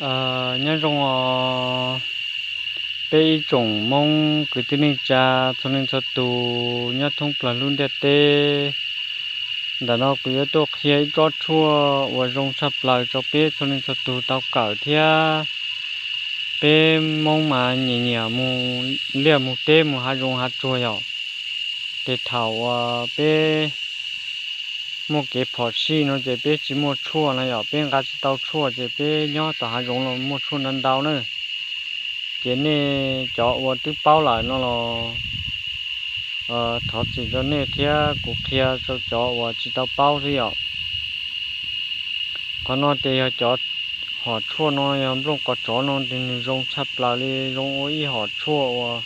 Nyob zoo os, peb ib tsoom Hmoob kwv tij neej tsa txhua leej txhua tus nyob thoob plaws lub ntiaj teb. Ntawm no kuv yuav tuaj qhia ib tsob tshuaj uas zoo tshaj plaws rau peb txhua leej txhua tus tau kawm thiab. Peb Hmoob mas nyiam nyiam mus liaj mus teb mus hav zoov hav tsuag yom. Ces thaum uas peb muaj kev phom sij no ces peb tsis muaj tshuaj no yom, peb nqa tsis tau tshuaj ces peb nyob tom hav zoov los muaj tshuaj ntau ntau na. Ces nej cov uas twb paub lawm no los thov txim rau nej thiab, kuv qhia rau cov uas tsis tau paub xwb yom. Qhov no ces yog cov hom tshuaj no yog nplooj qos tsov no ces nws zoo tshaj plaws li, zoo ua ib hom tshuaj uas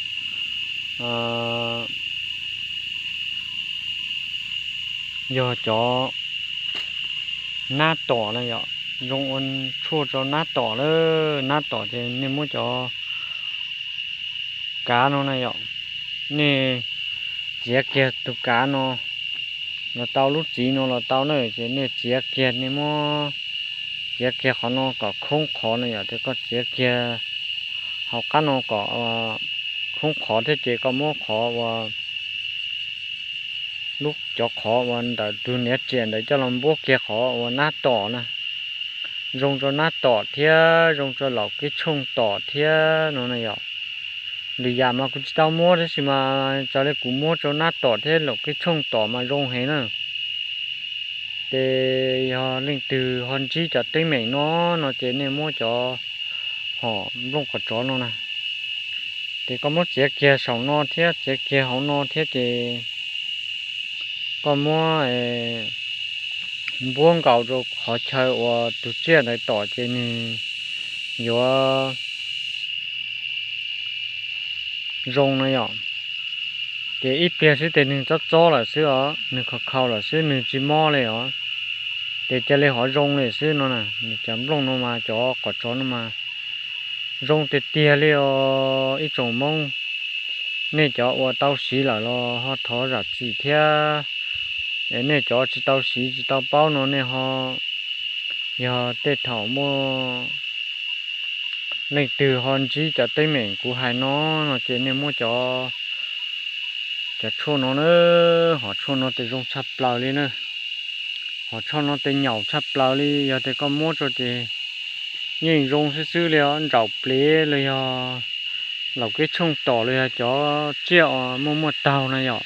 yog cov nab tom na yom, zoo ua tshuaj rau nab tom na. Nab tom ces nej muab cov kav no na yom, nej txiav kiag tus kav no los tau, lub txiv no los tau na. Ces nej txiav kiag, nej muab txiav kiag qhov no kom khoob qhov na yom, ces koj txiav kiag hauv qab no kom khoob qhov thiab ces koj muab qhov uas lub cov qhov uas ntawm tus niam tsiam ntawd coj los npuab kiag qhov uas nab tom na. Zoo rau nab tom thiab zoo rau laum kib tshooj tom thiab no na yom. Lwm yam mas kuv tsis tau muab tab sis mas raws li kuv muab rau nab tom thiab laum kib tshooj tom mas zoo heev na. Ces yog leej twg ho ntsib cov teeb meem no no ces nej muab cov hom nplooj qos tsov no na, ces koj muab txiav kiag saum no thiab txiav kiag hauv no thiab ces koj muab npuab nkaus rau qhov chaw uas tus tsiaj ntawd tom ces nws yuav zoo na yom. Ces ib pliag xwb ces nws txob txob lawm xwb os, nws khaus khaus lawm xwb, nws tsis mob li os. Ces cia li hov zoo li xwb no na. Nws cov nplooj no mas, cov qos tsov no mas zoo tiag tiag li os ib tsoom Hmoob. Nej cov uas tau siv lawm los ho thov zam txim thiab. Es nej cov tsis tau siv tsis tau paub no nej ho, yog tej thaum muaj leej twg ho ntsib cov teeb meem kuv hais no no ces nej muab cov, cov tshuaj no na, hom tshuaj no ces zoo tshaj plaws li na. Hom tshuaj no ces nyaum tshaj plaws li, yog tias koj muab rau ces yeej zoo xwb xwb li os. Ntsaum plev los yog laum kib tshooj tom los yog cov tsiaj uas muaj muaj taug na yom,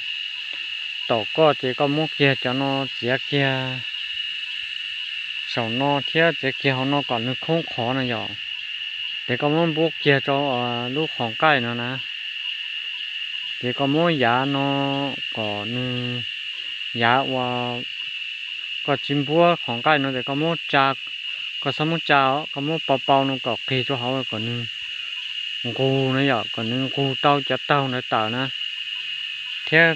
tom koj ces koj muab kiag cov no txiav kiag saum no thiab txiav kiag hauv no kom nws khoob qhov na yom. Ces koj muab npuab kiag rau lub qhov nqaij no na. Ces koj muab yav no kom nws, yav uas koj tsis npuab qhov nqaij no ces koj muab tsa, koj txhob muab tsa os, koj muab pau pau no kom qig rau hauv kom nws nqus na yom, kom nws nqus tau cov taug ntawd tawm na. Thiab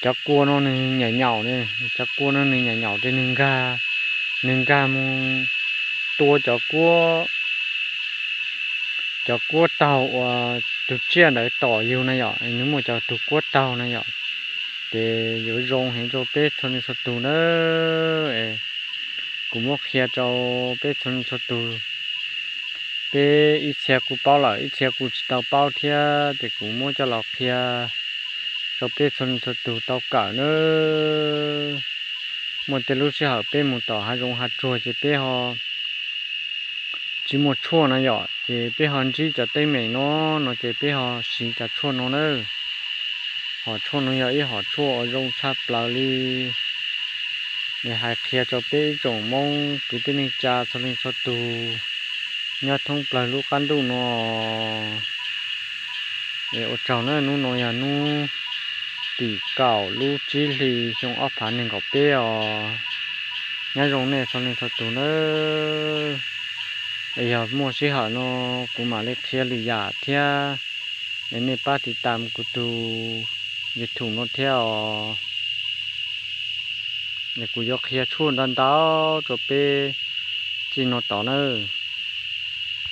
cov kua no nws nyaum nyaum, cov kua no nws nyaum nyaum ces nws nkag, nws nkag mus tua cov kuab, cov kuab taug uas tus tsiaj ntawd tom yus na yom, nws muaj cov tus kuab taug na yom. Ces yuav zoo heev rau peb txhua leej txhua tus na. Kuv muab qhia rau peb txhua leej txhua tus. Peb ib txhia kuj paub lawm, ib txhia kuj tsis tau paub thiab, ces kuv muab coj los qhia rau peb txhua leej txhua tus tau kawm na. Muaj tej lub sij hawm peb mus tom hav zoov hav tsuag ces peb ho tsis muaj tshuaj na yom, ces peb ho ntsib cov teeb meem no no ces peb ho siv cov tshuaj no na. Hom tshuaj no yog ib hom tshuaj uas zoo tshaj plaws li. Es hais qhia rau peb ib tsoom Hmoob kwv tij neej tsa txhua leej txhua tus nyob thoob plaws lub qab ntuj no. Es ua tsaug na, hnub no yog hnub tim kaum lub tsib hli xyoo ob phav nees nkaum peb os. Nyob zoo nej txhua leej txhua tus nawb. Es yog muaj sij hawm no kuv mam li qhia lwm yam thiab, es nej pab tiv tam kuv tus YouTube no thiab os. Es kuv yuav qhia tshuaj ntau ntau rau peb txij no tod na.